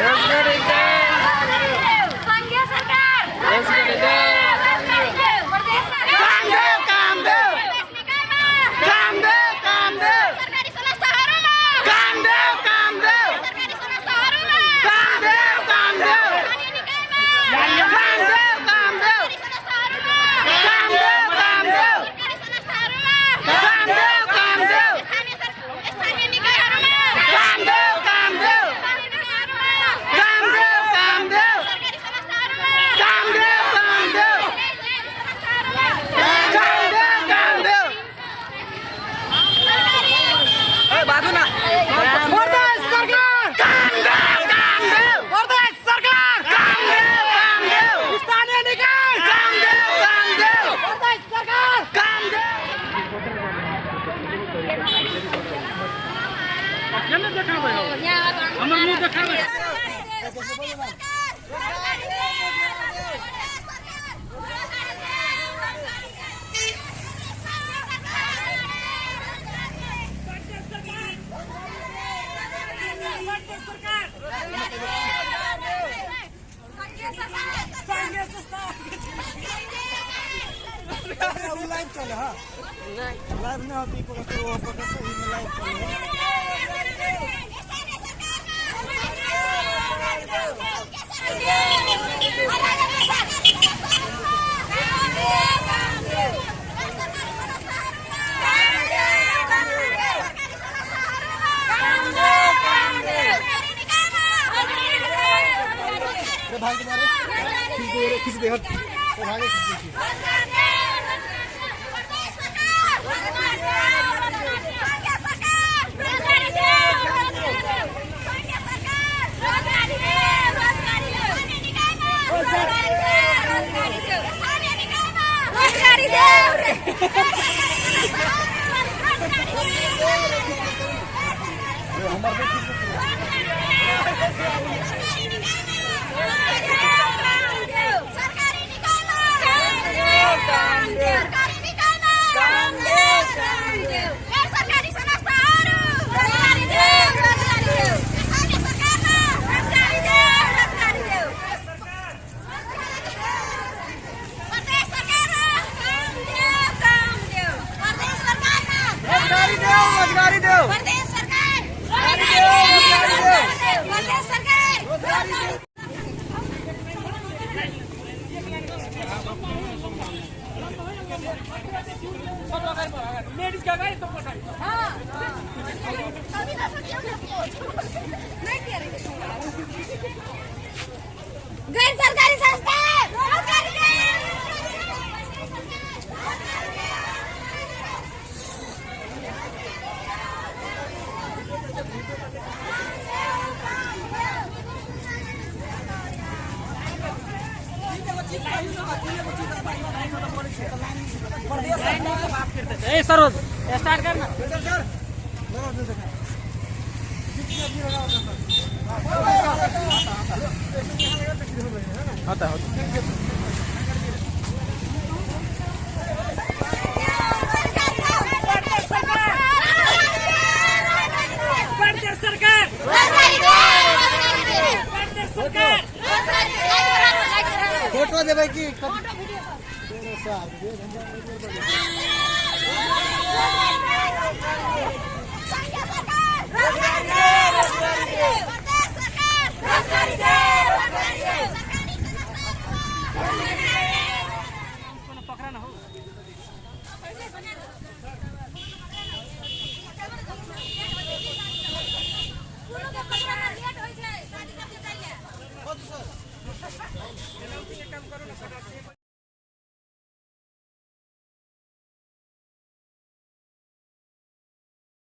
रोजगारी देऊ। संघीय सरकार रोजगारी देऊ। रोजगारी देऊ। प्रदेश सरकार काम देऊ, काम देऊ। प्रदेश निकायमा काम देऊ, काम देऊ। सरकारी संस्थाहरूमा काम देऊ, काम देऊ। सरकारी संस्थाहरूमा काम देऊ, काम देऊ। स्थानीय निकायमा काम देऊ, काम देऊ। सरकारी संस्थाहरूमा काम देऊ, काम देऊ। सरकारी संस्थाहरूमा काम देऊ, काम देऊ। स्थानीय निकायहरूमा काम देऊ, काम देऊ। स्थानीय निकायहरूमा काम देऊ, काम देऊ। सरकारी संस्थाहरूमा काम देऊ, काम देऊ। संस्थाहरूमा काम देऊ, काम देऊ। प्रदेश सरकार काम देऊ, काम देऊ। प्रदेश सरकार काम देऊ, काम देऊ। स्थानीय निकाय काम देऊ, काम देऊ। प्रदेश सरकार काम देऊ। हमर मुंह देखाबै। लाइव चले हाँ लाइव नहीं होती वो पकड़ लाइव चले। अरे भाग मारे खींच दे रे, खींच दे हट भागे खींच दे। रोजगारी देऊ। सरकारी निकायमा सरकारी निकायमा गैर सरकारी संस्थाहरू रोजगारी देऊ, रोजगारी देऊ। स्थानीय सरकारमा रोजगारी देऊ, रोजगारी देऊ। प्रदेश सरकारमा काम देऊ, काम देऊ। प्रदेश सरकारमा रोजगारी देऊ, रोजगारी देऊ। प्रदेश सरकार रोजगारी देऊ, प्रदेश सरकार रोजगारी देऊ। गैर सरकारी संस्था रोजगारी देऊ। ए सरोज स्टार्ट करना। होता होता। प्रदेश सरकार रोजगारी देऊ। प्रदेश सरकार फोटो देबै कि संघीय सरकार रोजगारी देऊ, रोजगारी देऊ। प्रदेश सरकार रोजगारी देऊ, रोजगारी देऊ। सरकारी संस्था पकड़ा ना हो। लेट होइ छै।